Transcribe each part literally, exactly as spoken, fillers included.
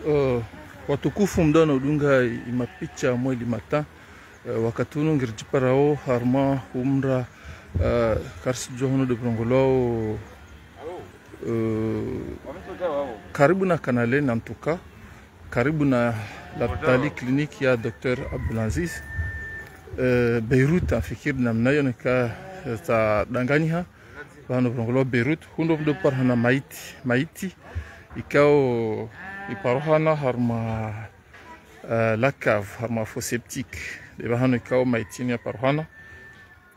Eh, watukufu mdao na udunga imapicha mweli mata. Eh, wakati unu ngirijiparao harumwa umra, eh, karisijua hunu de burongolwao, eh, karibu na Kanale, na ntuka, karibu na lapitali kliniki ya Docteur Abdulaziz. Eh, Beyrouth, amfikiri namna iyo nika, eh, ta danganyiha. Pvanu burongolwao Beyrouth, hunu mdo parihana maiti, maiti, ikao iparihana harumwa, eh, la cave, harumwa fosse septique. De pvahanu ikao maiti inu yaparihana.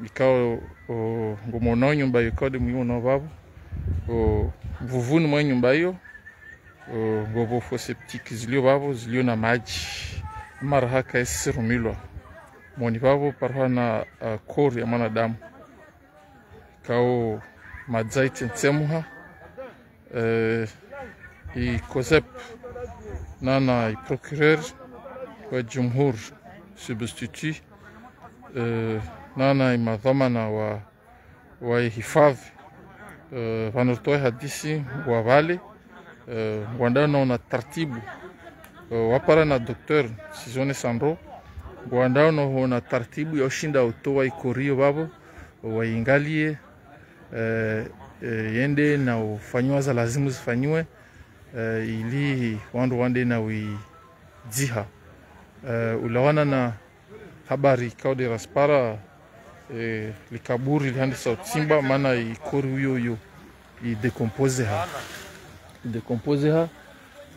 Ikao, o, ngomonao nyumba iyo ikao de mwimonao pvapvo. O, mvuvuni mwa nyumba iyo, o, ngopvo fosse septique zilio pvapvo, zilio na madji. Mara haka esirumilwa. Moni pvapvo parihana, eh, corps ya mwanadamu. Ikao madzaitsi ntsemuha, eh, i COSEP nana i procureur wa jumhur substitut, eh, nana i madhwamana wa, wa ihifadhi, eh, pvanu ritowa hadisi ngwao pvale, eh, ngwandao na ona taratibu, eh, wapara na docteur Sizone Sandro, ngwandao na ona taratibu ya ushinda utowa i corps iyo pvapvo, waingalie, eh, eh, yende na ufanyiwa za lazimu zifanyiwe, eh, ili wandru wande na uidziha. Eh, ulawana na habari ikao de rasipara, eh, likaburi lihandisa utsimba, mana i corps iyo iyo i décomposer ha. I décomposer ha,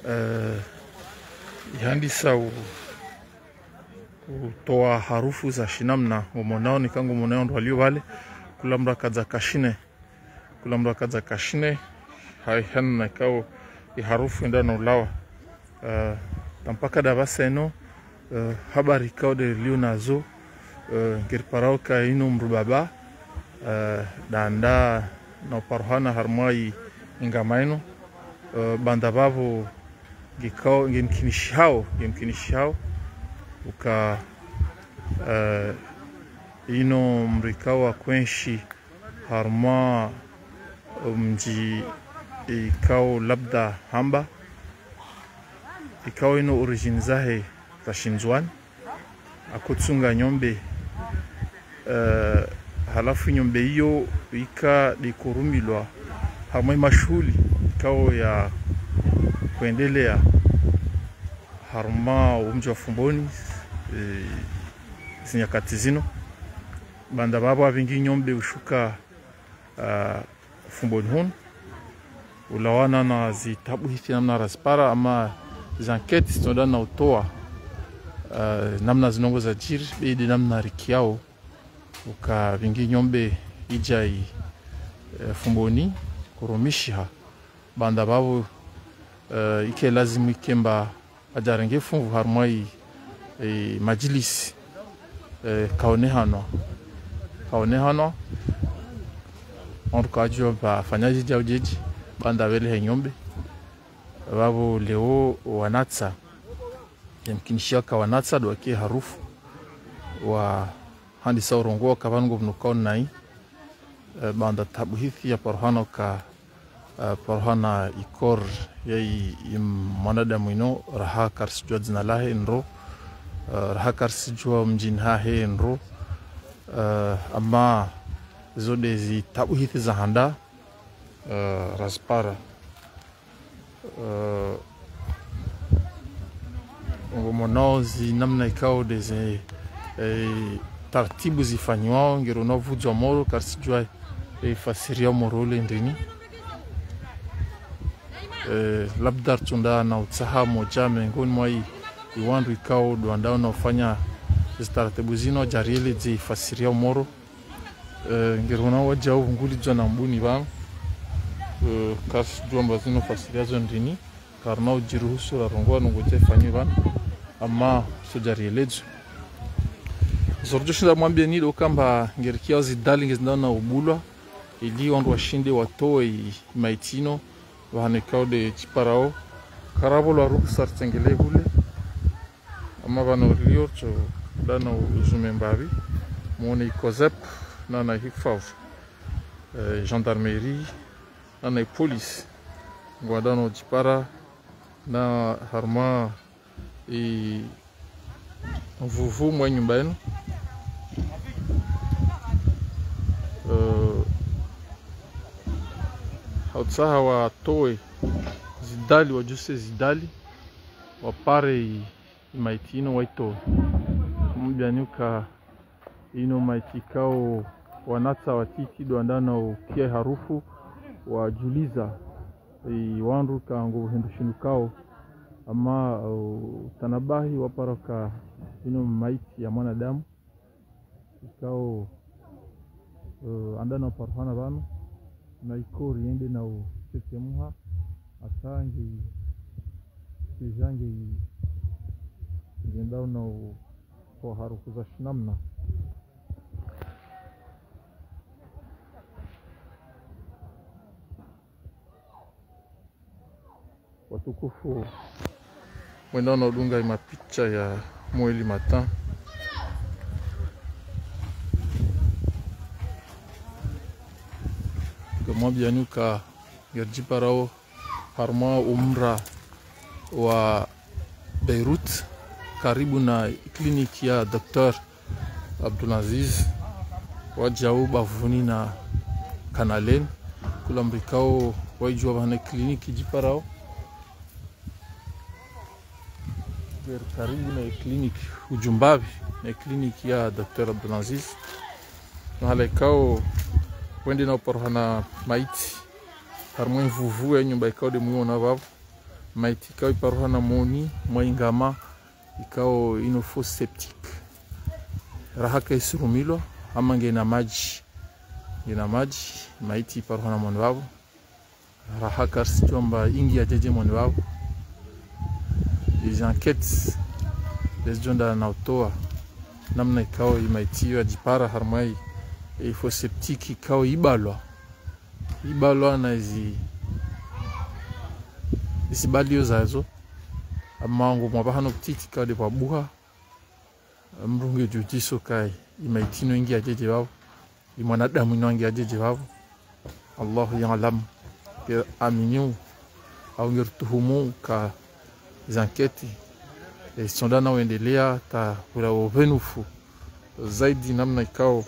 eh, ihandisa u-, utowa harufu za shinamna, ngomonao nika ngomonao wandru walio pvale, kula mdru akadza kashine. Kula mdru akadza kashine, haihana ikao i harufu enda na ulawa. Eh, ta mpaka da pvasa inu, eh, habari ikao de rilio nazo, eh, ngeriparao ka inu mdru baba, eh, danda na uparihana harumwa i ngama inu, eh, baanda pvapvo ngikao, ngemkinishihao, ngemkinishihao, uka, eh, inu mdru ikao akwenshi harumwa mdji ikao labda hamba, ikao inu origine zahe za Shindzuani, akotsunga nyombe, eh, halafu nyombe iyo ika de ikorumilwa harumwa i mashuhuli ikao ya kwendelea harumwa umdji wa Fumboni, eh, zinyakati zinu. Baanda pvapvo apvingi nyombe ushuka, ah, Fumboni hunu. Ulawana na zitabuhithi namna rasipara, ama za enquête zitsonda na utowa, ah, namna zindrongo zajiri, be de namna rikiao. Uka apvingi nyombe idja i, eh, Fumboni, kurumishiha. Baanda pvapvo, eh, ike lazimu ike mba adjarenge funvu harumwa i, eh, madjilisi, eh, kaonehanwa. Kaonehanwa. Wandru kwadjua mba afanya djidja udjedji, baanda pvelehe nyombe. Pvapvo leo wanatsa. Yamkinishiha ka wanatsa ndo wake harufu. Wahandisa urongoa ka pvanu ngo pvunu kao nayi. Eh, baanda tabuhithi yaparihana ka, eh, parihana i corps ya i, i mwanadamu inu, raha karisijua dzina lahe ndro, eh, raha karisijua mdjini hahe ndro, eh, ama zo de zitabuhithi za handa, eh, rasipara. Eh, ngomonao zi namna ikao de ze, eh, taratibu zifanyiwao, ngeronao pvudzwa moro, karisijua, eh, fasiri ya moro ule ndrini. Eh, labda ritsonda na utsaha modja mengoni mwa i, i wandru ikao ndo wandao na ufanya zi taratibu zinu, djariele dze fasiri ya moro. Eh, ngeronao wadjau pvungulidzwa na mbuni pvanu. Eh, karisijua mba zinu fasiri yazo ndrini. Karina udjiruhusu rarongoa ndrongo djaifanyiwa pvanu. Ama sodja rieledzwa. Zo ridjoshinda mwambieni ndo uka mba ngerikiao zidali ngezindao na ubulwa. Ili wandru washinde watowe i, i maiti inu. Pvahanu ikao de djiparao. Karapvolwa ruhusa ritsengelee hule. Ama pvanu rilio ritsonda na uzume mbapvi. Mwone i COSEP, nana i hifadhu. Eh, gendarmerie, nana i police. Ngwandao na udjipara, Na harumwa i mvuvu mwa nyumba yinu. Eh, hautsaha watowe zidali, wadjuse zidali, wapare i, i maiti yinu waitowe. Mwambiani uka yinu maiti ikao wanatsa watiti ndo wandao ukia harufu wadjuliza i wandru ka ngwao hindru shinu kao. Ama, uh, utanabahi wapara ka yinu maiti ya mwanadamu ikao, uh, yandao uparuhana pvanu, na ikori yende na utetemuha, hata nge, nge, nge, ngendao na u kwa harufu za shinamna. Watukufu, mwendao na udunga i mapicha ya Mweli Matin. Ngamwambiani uka ngarijiparao harumwa umra wa Beyrouth, karibu na kliniki ya Docteur Abdulaziz, wadjau bavuni na Kanaleni, kula mdru ikao waijua pvahana kliniki ijiparao. Ngeri karibu na kliniki, udjumbapvi na kliniki ya Docteur Abdulaziz. Mahala ikao wende na uparuhana maiti harumwa i mvuvu ya nyumba ikao nde mwiona pvapvo. Maiti ikao iparuhana moni mwa ingama ikao inu fosse septique. Raha ka isirumilwa, ama ngena madji. Ngena madji, maiti iparuhana moni pvapvo. Raha ka risijua amba ingia djedje moni pvapvo. Izi enquêtes, ndezijo nda na utowa namna ikao i maiti iyo yajipara harumwa i, i fosse septique ikao ibalwa. Ibalwa na izi, izi balio zazo. Ama ngomwa pvahano pvutiti ikao nde pvwabuha. Mdru ngudjo djiuliza ka i maiti inu ingia djedje pvapvo, i mwanadamu inu ingia djedje pvapvo. Allahu ya'lam. Ngeri aminio, au ngeri tuhumu ka izi enquêtes, e, zisonda na uendelea hata hula upvenufu zaidi namna ikao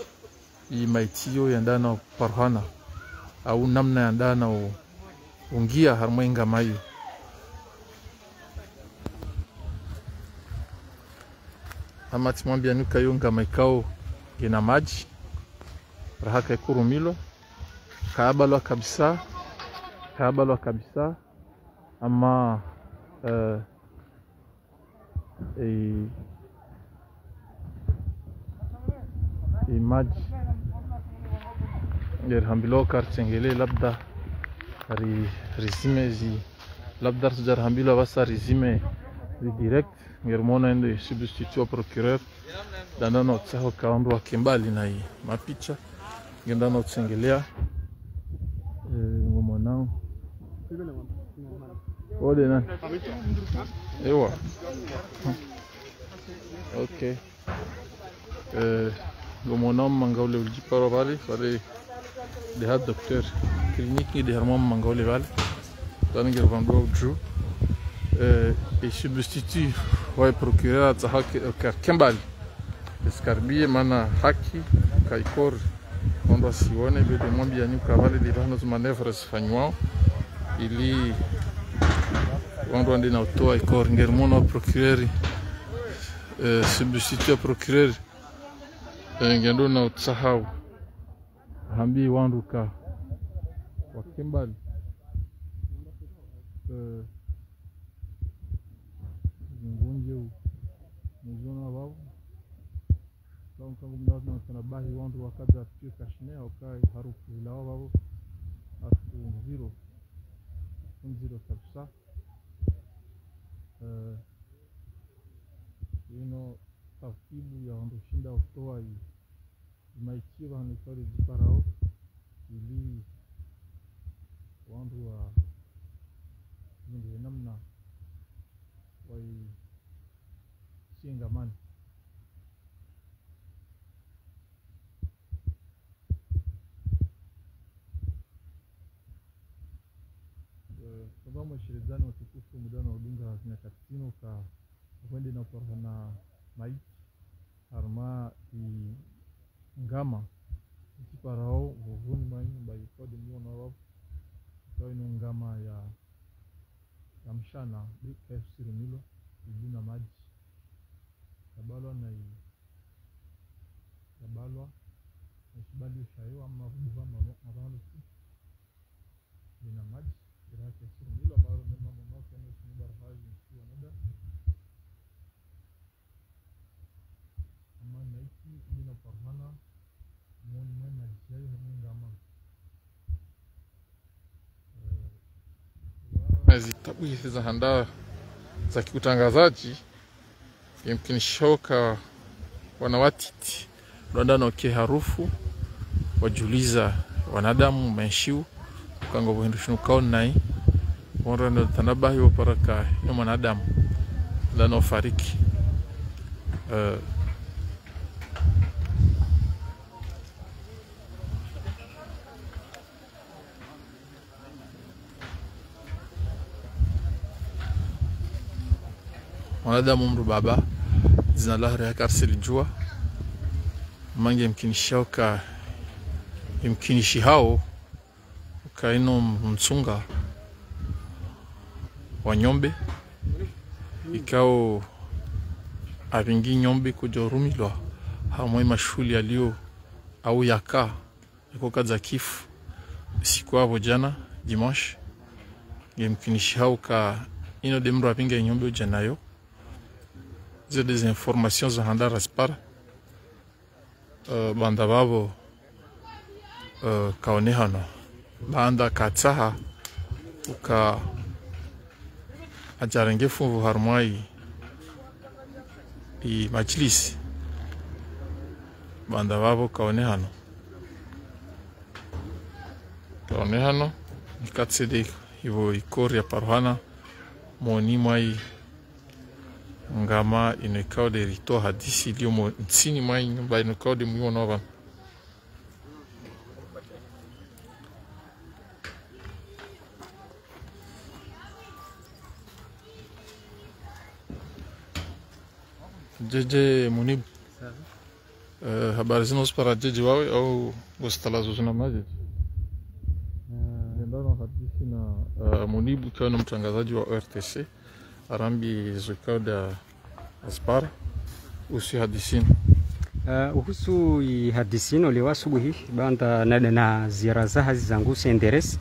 i maiti iyo yandao uparuhana, au namna yandao u, ungia harumwa ingama iyo. Ama tsimwambiani uka iyo ngama ikao ngena madji, raha ka ikurumilwa, kayabalwa kabisa, kayabalwa kabisa, ama, eh, e, e madji. Ngeri hambilwa ka ritsengelee labda ri, rizime zi, labda ritsudja rihambilwa pvasa rizime zi direct. Ngeri mwona ndo substitut wa procureur, nda nda na utsaha ka wandru wake mbali na i mapicha. Ngendao na utsengelea. Eh, ngomwonao. Ode nani? Ewa. Ok. Eh, ngomwonao mmanga ule ulijiparwa pvale, pvale ndeha docteur. Clinique ndeha harumwa mmanga ule pvale. Pvanu ngeri pvandru udju. Eh, e substitut wa procureur atsaha ke, ke, ke mbali. Isikaribiye mana haki ka ikori. Wandru wasione, be nde mwambiani uka pvale nde pvahanu zi manœuvres zifanyiwao. Ili wandru wende na utowa ikori. Ngeri mwono procureur, eh, substitut procureur. Eh, ngendo na utsaha u. Hambi wandru ka wake mbali. Eh, zingonje u. Muzona pvapvo. Kwa mkango mna watu na utanabahi wandru wakadja tuwe kashine, waka harufu ilawa pvapvo. Harufu ndziro. Harufu ndziro kabisa. Eh, inu taratibu ya wandru shinda utowa i. I maiti pvahanu ikao nde ijiparao, ili wandru wa, zindru namna wa i, singamani. Eh, Mashiredzani watukufu, muda na udunga nyakati zinu ka hwende na uparihana maiti harumwa i ngama itsiparao vovuni mwa nyumba yikodi mwono wavu. Ikao inu ngama ya, ya mshana, be kaifusiri milo, iduna madji. Yabalwa na i, yabalwa na shibalio shayo, ama vubuha mama, mama nusu. Lina madji, ira kaifusiri milo, maro nema mama, kana shini barhaji, mshiwa nada. Ama maiti, lina parihana, moni mwe madji yayo, hamwe ngama. Ezi tabu hizi za handa za kiutangazaji, yemkinishiha uka wana watiti, ndo wandano ke harufu, wajuliza wanadamu, maeshiu, uka ngapvo hindru shinu kao nayi, wandano tanabahi wapara ka inu mwanadamu, ndano fariki. Eh, Mwanadamu mdru baba, dzina lahe raka risilijua. Mana ngemkinishiha uka, ngemkinishihao uka inu mtsunga wa nyombe, ikao avingi nyombe kudjorumilwa, hamwe mashuhuli yalio au yaka iko kadza kifu, siku apvo djana, dimanche, ngemkinishiha uka inu nde mdru apvinga inyombe udja nayo. Zo nde zi informations za handa razipara. Eh, baanda pvapvo, eh, kaonehano. Baanda katsaha uka adjarenge funvu harumwa i, i majlisi. Baanda pvapvo kaonehano. Kaonehano, nikatsede ivo ikori ya parihana, moni mwa i ngama inu ikao nde ritoa hadisi ilio mo ntsini mwa i nyumba inu ikao nde mwiwono pvanu. Djedje Munibu. Eh, habari zinu uzipara djedje wawe au ngositalazo zinu madjedje? Eh. Ngendano hadisi na, eh, Munibu ikao inu mtrangazaji wa O R T C. Arambi zo ikao nda azipara uhusu hadisi inu. Eh, uhusu i hadisi inu leo asubuhi, baanda nada na ziara za hazi zangu senderes,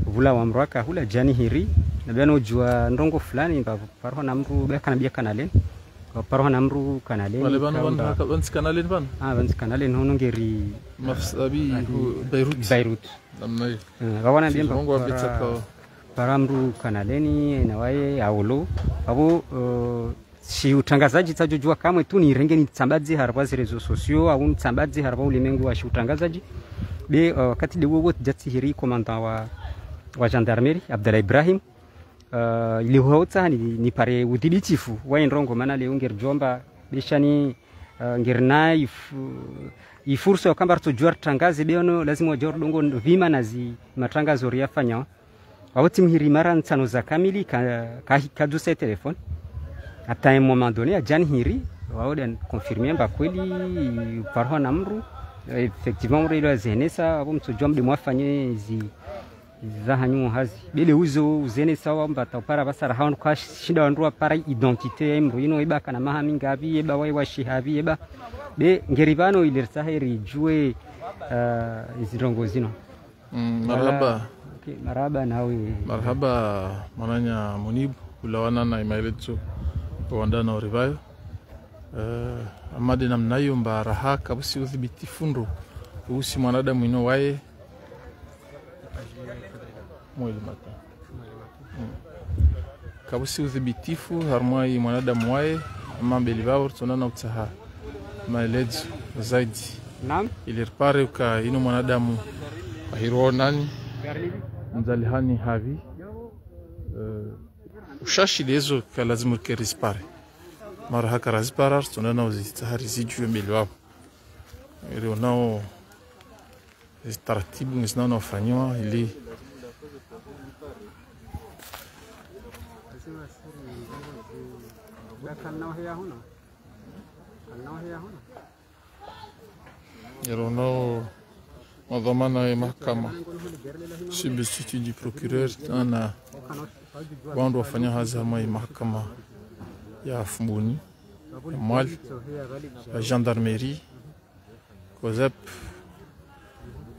pvula wa mdru aka hula djani hiri, na pvanu udjua ndrongo fulani, mba parihana mdru bia kana bia kanaleni. Parihana mdru kanaleni, wale pvanu, pvanu haka, pvanu tsi kanaleni pvanu? Ah, pvanu tsi kanaleni, hono ngeri, mafsabi, eh, hu Beirut. Beirut. Namna hiyo. Eh, pvapvo na bia mba para, para mdru kanaleni, na waye, aolo. Pvapvo, eh, shi utangazaji tsadjodjua kamwe tu nirenge nitsambadze harumwa zi réseaux sociaux, au nitsambadze harumwa ulemengu wa shi utangazaji. Be, eh, wakati nde wowo tsidja tsihiri commandant wa, wa gendarmerie, Abdallah Ibrahim. Eh, ile huhautsa ni, nipare udhibitifu wa indrongo, mana leo ngeridjomba, be sha ni, eh, ngerina ifu-, ifursa ya kamba ritsodjua ritangaze, be ono lazima wadjua ridungo pvima na zi matrangazo riyafanyao. Wao tsimhiri mara ntsanu za kamili ka, ka, kadjusa telefoni. Hata un moment donné, adjani hiri, wao nde confirmer mba kweli, parihana mdru, effectivement, mdru ilo azenesa, apvo mtsodjua mdru mwafanye zi, za hanyu hazi. Be le uzo uzenesa wao mba ta upara pvasa raha wanu kwashinda wandru wapara identité ya mdru inu, eba kana maha mingapvi, eba waye washiha pvi, eba. Be ngeri pvanu ile ritsahe ridjue, eh, izi ndrongo zinu. Mm, marahaba. Voilà. Ok, marahaba nawe. Marahaba, mwananya Munibu, ulawana na imaelezo wandano uripvayo. Eh, ama nde namna iyo mba raha kapvatsi udhibitifu ndro uhusu mwanadamu inu waye. Mwili mata. Mm. Kapvatsi udhibitifu harumwa i mwanadamu waye, ama mbeli pvapvo ritsonana utsaha maelezo zaidi. Naam. Ili ripare uka inu mwanadamu ahirwa nani, mdzalihani hapvi, eh, ushashi lezo ka lazimu rike rizipare. Mara haka razipara, ritsonana uzitsaha rizidjue mbeli pvapvo. Ili onao zi taratibu ngizinao ufanyiwa ili Ero nao madhwamana ye mahakama, substitut du procureur, na wandru wafanya hazi harumwa ye mahakama ya Fumbuni, ya Mwali, ya gendarmerie, COSEP,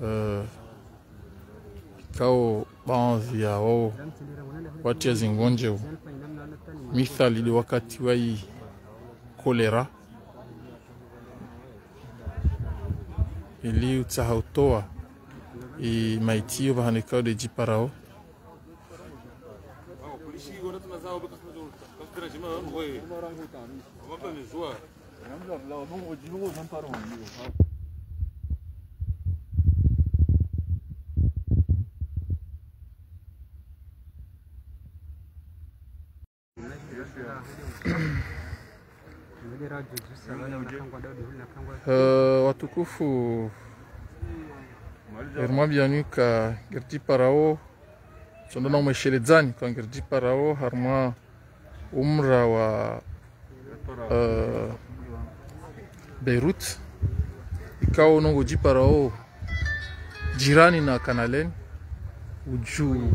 eh, ikao baadhwi ya wao watia zingondjeo. Mithali de wakati wa yi kolera, ili utsaha utowa yi maiti yo pvahanu ikao de djiparao. Eh, watukufu, ngeri mwambiani ka ngeri djiparao, tsondro na umwesheledzani ka ngeri djiparao harumwa umra wa, eh, Beyrouth, ikao nongo djiparao jirani na Kanaleni, udju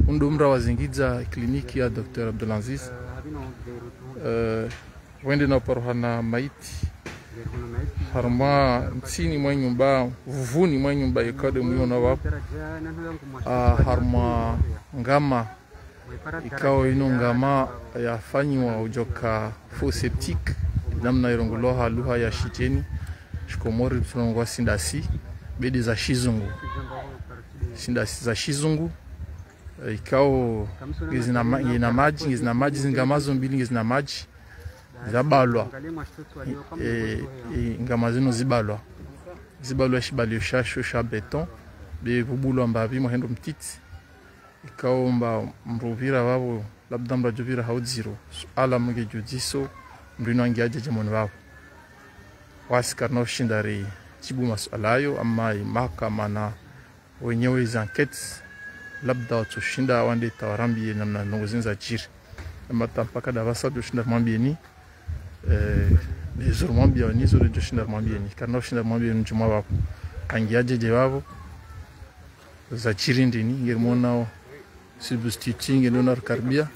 undo mra wa zingidza kliniki ya Docteur Abdelaziz. Eh, wende na uparohana maiti harumwa ntsini mwa nyumba, vuvuni mwa nyumba ikao de mwiona wapvo. Ah, harumwa ngama ikao inu ngama yafanyiwa udjoka fosse septique, namna irongolwa ha lugha ya shidjeni, shikomori tsunongwa sindasi, bedi za shizungu. Sindasi za shizungu, eh, ikao ngezina ma-, ngezina madji, ngezina madji, zingama zo mbili ngezina madji, zabalwa. Eh, eh, ngama zinu zibalwa. Zibalwa shibalio shasho sha béton, be pvubulwa mbapvi mwa hendo mtiti. Ikao mba mdru upvira pvapvo, labda mdru adjopvira ha udziro, suala mdru ngedjo dziso, mdru inu angi adje dje moni pvapvo. Wasi karina ushinda ri djibu masuala ayo, ama yi mahakama na wenyewe zi enquêtes, labda watsushinda wande ta warambiye namna ndrongo zinu zadjiri. Ama ta mpaka da pvasa djoshinda rimwambiyeni, eh, ne zo rimwambiyani, zo ridjoshinda rimwambiyeni. Karina ushinda rimwambiyeni mdjuma pvapvo. Angi adje dje pvapvo. Zadjiri ndini, ngeri mwonao substitut, ngeri mwonao rikaribia.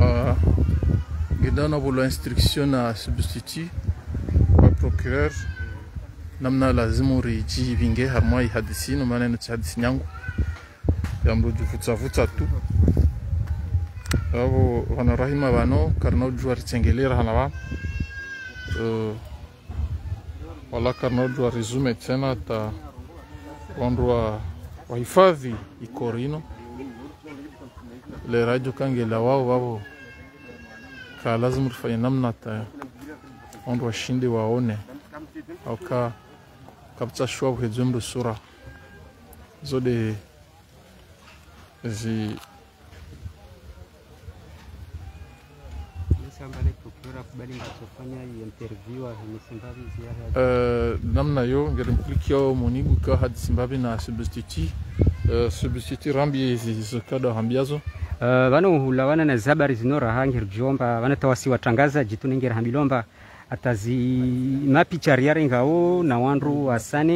Ah, ngeri mwonao pvolwa instruction na substitut wa procureur, namna lazimu ridjipvinge harumwa yi hadisi inu, mana inu tsi hadisi nyangu ya mdru udjuvutsa vutsa tu. Pvapvo pvanu rahima pvanu, karina udjua ritsengelea rahana pvanu. Eh, wala karina udjua rizume tsena ta wandru wa, wahifadhi yi corps inu. Le radio kangela wao pvapvo. Ka lazimu rifanye namna ta wandru washinde waone. Au ka, kapvatsa shuwa pvuhedzwe mdru sura. Zo de zi- Nisa mbale procureur akubali ngatsofanya yi interview, ahimisa mbapvi ziyaha. Eh, namna yo, ngeri mplikiao Munibu ka hadisi mbapvi na substitut. Eh, substitut rambiye zi, zo kada hambiazo. Eh, pvanu hulawana na zabari zinu raha ngeri djomba, pvanu ta wasi watrangazadji tu nengeri hambilomba, hata zi mapicha riyarengao na wandru wasane,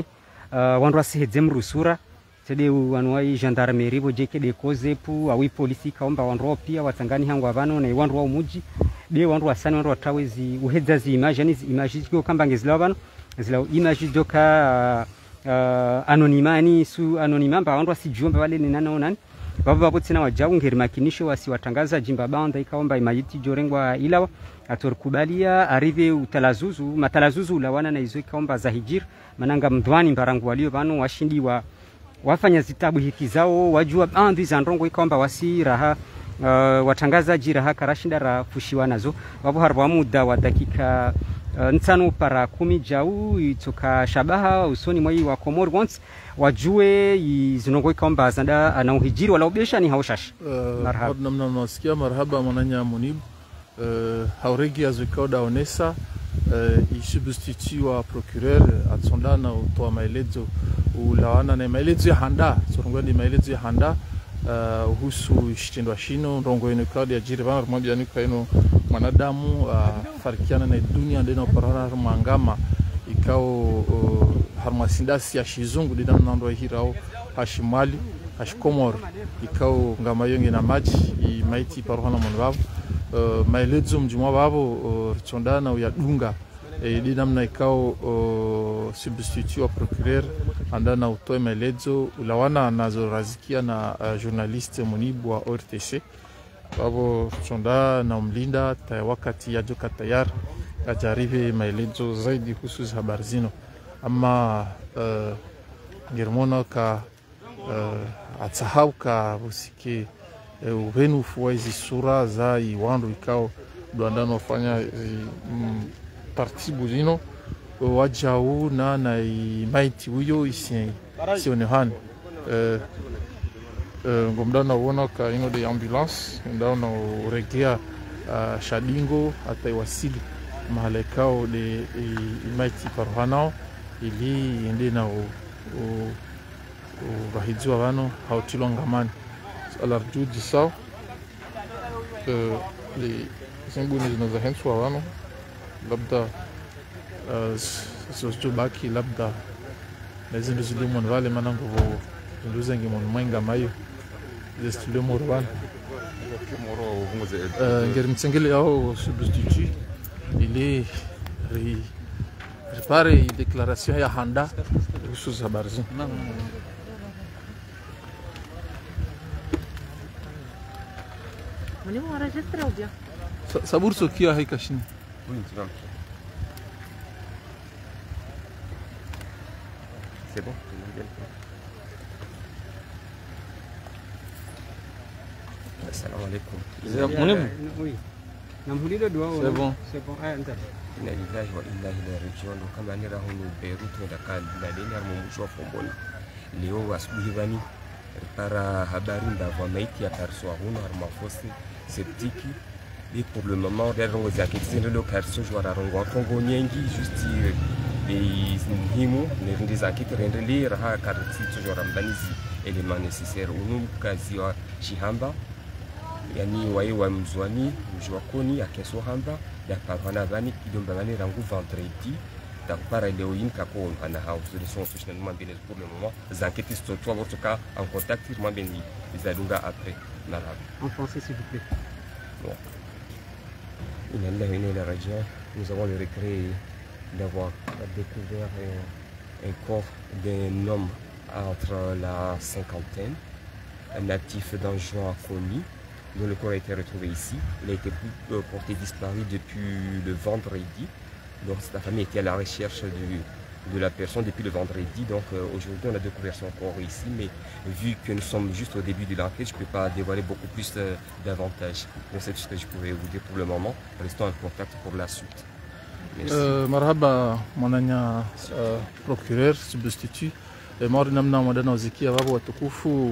eh, wandru wasihedze mdru sura. Tsi de wanu wa yi gendarmerie pvo djeke de COSEP, au yi polisi ikao mba wandru wao pia watsangani hangwa pvanu na yi wandru wa umudji. De wandru wasane wandru watrawe zi uhedza zi image, yani zi image zikio kamba ngezilawa pvanu. Zilawa image djoka, ah, anonymat, yani su anonymat mba wandru wasidjua mba wale ni nani au nani. Pvapvo pvapvo tsena wadjau ngeri makinisho wasi watrangazadji mba pvanda ikao mba yi mayiti djorengwa ilawa. Hatso rikubalia, arrivé utalazuzu, matalazuzu ulawana na izo ikao mba zahidjiri. Mana ngamdhwani mba rangu walio pvanu washindi wa wafanya zitabu hiki zao, wadjua baadhwi za ndrongo ikao mba wasi raha, eh, watrangazadji raha karashinda rafushiwa nazo. Pvapvo haripvwa muda wa dakika, eh, ntsanu para kumi djau, itsoka shabaha usoni mwa yi wa Komori wontsi, wadjue yi zindrongo ikao mba zanda, ah, na uhidjiri wala ubesha ni hao shashi. Eh, marahaba. Namna mnasikia, marahaba mwananya Munibu. Eh, ha uregi ya zo ikao daonesa, eh, yi substitut wa procureur, eh, atsonda na utoa maelezo, ulawana na maelezo ya handa, tsorongoa nde maelezo ya handa, eh, uhusu shitrendwa shino, ndrongoo inu ikao nde yadjiri pvanu, rimwambiani uka inu mwanadamu, ah, farikiana na dunia ndena uparana harumwa ngama, ikao, oh, harumwa sindasi ya shizungu, ndena mna ndo yihirao ha shimwali, ha shikomori, ikao ngama iyo ngena madji, imaiti iparwa hanu moni pvapvo, eh, maelezo mdjumwa pvapvo, oh, ritsonda na uyadunga. E, nde namna ikao, o, substitut wa procureur, anda na utoa maelezo, ulawana na zo razikia na, eh, journaliste Munibu wa O R T C. Pvapvo tsonda na umlinda, ta wakati yadjoka tayari, adje aripve maelezo zaidi uhusu ze habari zino. Ama, eh, ngerimona ka eh, atsahauka usike, eh, upvenufu wa izi sura za iwandru ikao ndo wandano wafanya, eh, mm, tartibu zino, eh, wadjau na, na imaiti uyo isi-, isionehani. Eh, eh, ngomdana uona ka ino nde ambulance, ndana uregea, ah, Shadingo hata iwasili mahala ikao nde, eh, imaiti iparwa hanao, ili yende na u-, u-, uvahidziwa pvanu, hautilwa ngamani. Suala ridjudjisao, eh, le, zimbuni zino zahentsiwa pvanu, labda, eh, z-, zo zidjobaki, labda, na zindru zilio moni pvale, mana ngopvo zindru zengi moni mwa ingama iyo, zesitulio moro pvanu. Eh, ngerimtsengeleao substitut, ili ri-, ripare i déclaration ya handa uhusu ze habari zinu. Mwenye mwa enregistré ou bien ? Sa-, saburi sokia haika shini. Oui, tu vas. C'est bon, tu m'as bien fait. Assalamu alaikum. C'est bon. Oui. Namhulile dua. C'est bon. C'est bon. Ah, nta. Inna lillahi wa inna ilayhi raji'un. Kama ni rahunu Beyrouth, nda ka ndaleni harumwa mdji wa Fomboni. Leo asubuhi pvanu, ripara habari ndapvo maiti yapariswa hunu harumwa fosse septique. Et pour le moment, nde rarongoa ze enquête zinu leo, personne jour rarongoa ndrongoo nyengi, juste, eh, be muhimu, ne rende ze enquête rendelee, raha karitsi toujours rambani ze éléments nécessaires. Unu mkazi wa Shihamba, yaani waye wa Mndzuani, mdji wa Koni, akeso hamba, yaparwa hana pvanu, idomba pvanu rangu vendredi, ta kupara leo yinu kako hana hau, solution, solution, numa mbele pour le moment. Ze enquêtes zitsotoa, pvo tsoka en contact, rimwambeni zadunga après. Marahaba. En français, s'il vous plaît. Bon. Inna lillahi wa inna ilayhi raji'un. Nous avons le regret d'avoir découvert, euh, un corps d'un homme entre la cinquantaine, un natif d'Anjouan à Koni, dont le corps a été retrouvé ici. Il a été, euh, porté disparu depuis le vendredi. Donc, sa famille était à la recherche du, de la personne depuis le vendredi. Donc, euh, aujourd'hui, on a découvert son corps ici. Mais vu que nous sommes juste au début de l'enquête, je peux pas dévoiler beaucoup plus, euh, d'avantages. Donc, c'est tout ce que je pouvais vous dire pour le moment. Restons en contact pour la suite. Merci. Euh, marahaba, mwananya, euh, procureur substitut. Eh, mauri namna mwadana uzikia pvapvo watukufu,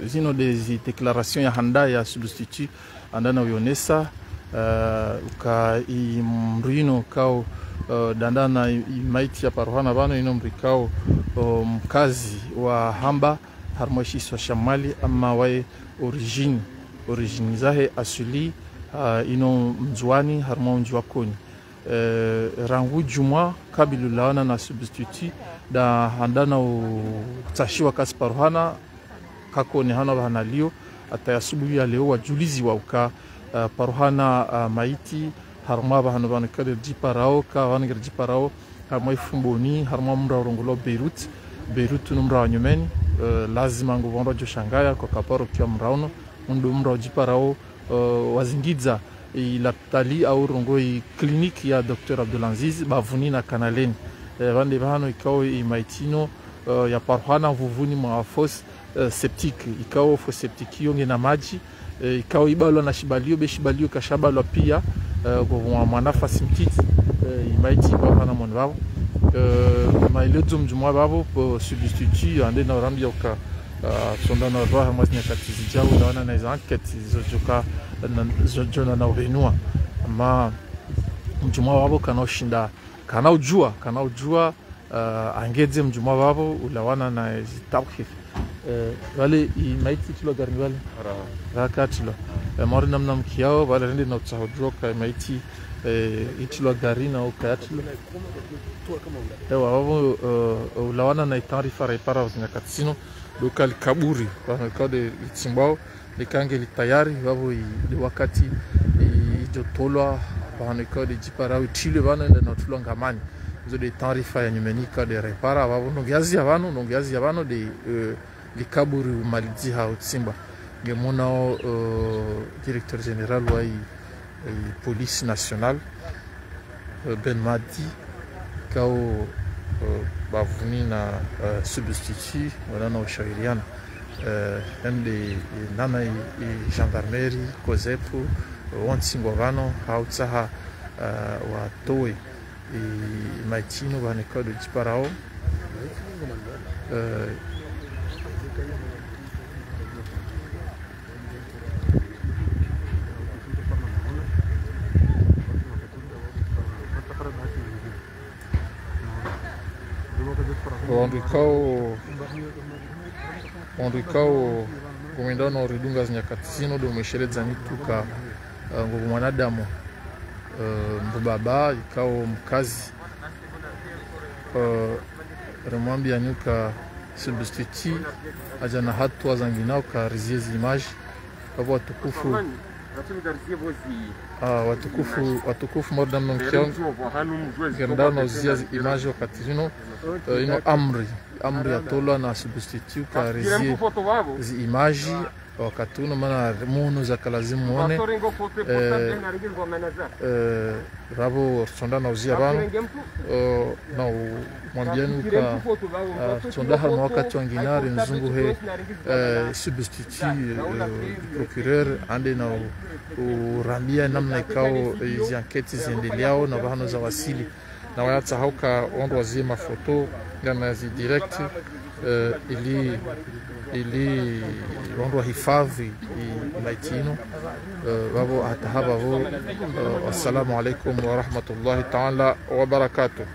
zinu nde ze déclaration ya handa ya substitut, andana uyonesa, eh, uka imdru inu kao, eh, ndandana i-, imaiti yaparwa hana pvanu inu mdru kao, oh, mkazi wa hamba, harumwa shisiwa sha Mwali, ama waye origine, origine zahe asili, ah, inu Mndzuani, harumwa mdji wa Koni. Eh, rangu djumwa kabla ulawana na substitut, nda handana utsashiwa kasi parwa hana, kakonehana pvahana liyo, hata ya asubuhi ya leo wadjuliziwa uka, eh, parwa hana, eh, maiti, harumwa pvahanu pvanu kari djiparao, ka pvanu kari djiparao, harumwa iFomboni, harumwa mrao urongolwao Beyrouth, Beyrouth unu mrao wa nyumeni, eh, lazima ngopvo wandru wadjoshangaya, kwa kaparo kia mrao unu, unu ndo mrao djiparao, eh, wazingidza, i lapitali au rongoa i clinique ya Docteur Abdelaziz, bavuni na Kanaleni. Eh, pvande pvahanu ikao i maiti inu, eh, yaparwa hana vuvuni mwa fosse, eh, septique. Ikao fosse septique iyo ngena madji, eh, ikao ibalwa na shibalio, be shibalio kashabalwa pia, eh, kwa mwa, mwa nafasi mtiti, eh, i maiti iparwa hana moni pvapvo. Eh, maelezo mdjumwa pvapvo, po substitut, andana urambia uka, ah, tsonda na urwa harumwa zinyakati zidjao, ulawana na izo enquêtes, zo djoka, na, zo djona na upvenua. Ama, mdjumwa pvapvo kana ushinda, kana udjua, kana udjua, Eh, angedze mdjumwa vavo ulawana na zitawhif. Eh, vale i maiti itrilwa garini vale? Ra. Ra katrilwa. Eh, mori namna mkiao, vale rende na utsaho udjuwa ka maiti, eh, itrilwa garini au kayatrilwa. Ewa, vavo, eh, ulawana na itaarifa raipara zinyakati zinu, ndo ka likaburi, vavo ikao nde litsimbwao, likange litayari, vavo i, nde wakati i, idjotolwa, vavo ikao nde djiparao itrilwe vanu ende na utrilwa ngamani. Izo nde taarifa ya nyumeni ikao nde raipara, vavo ndrongoo yazia vanu, ndrongoo yazia vanu nde, eh, likaburi umalidziha utsimba. Nge muna o, eh, directeur général wa i, eh, police nationale, eh, Ben Madi, ikao, eh, bavuni na, eh, substitut, wana na ushawiriana. Eh, ende, eh, nana i, i gendarmerie, COSEP, eh, wontsi ngwao vanu, ha utsaha, eh, watowe i maiti inu vanu ikao nde djiparao. Eh, wandru ikao, wandru ikao ngwendao na uridunga zinyakati zinu, ndo mwesheledzani tu ka, eh, ngo mwanadamu, eh, mbaba ikao mkazi, eh, rimwambiani ka substitut, adja na hatua zanginao ka rizie zi image. Vavo watukufu, ah, watukufu, watukufu, mori namna mkiao, ngerendao na uzia zi image wakati zinu, eh, inu amri, amri yatolwa na substitut ka rizie zi image wakati unu, mana munu zaka lazimu one, eh, eh, vavo ritsonda na uzia vanu, eh, na umwambiani uka, ah, ritsonda hanu wakati wangina rinzunguhe, eh, substitut, eh, procureur, ande na u, urambia namna ikao, eh, zi enquête ziendeleao, na vahanu zawasili. Na wayatsaha uka wandru wazie mafoto, ngana zi direct, eh, ili, ili wandru wahifadhi i maiti inu. Eh, vavo hata ha vavo, eh, assalamu alaikum wa rahmatullahi ta'ala wa barakatuh.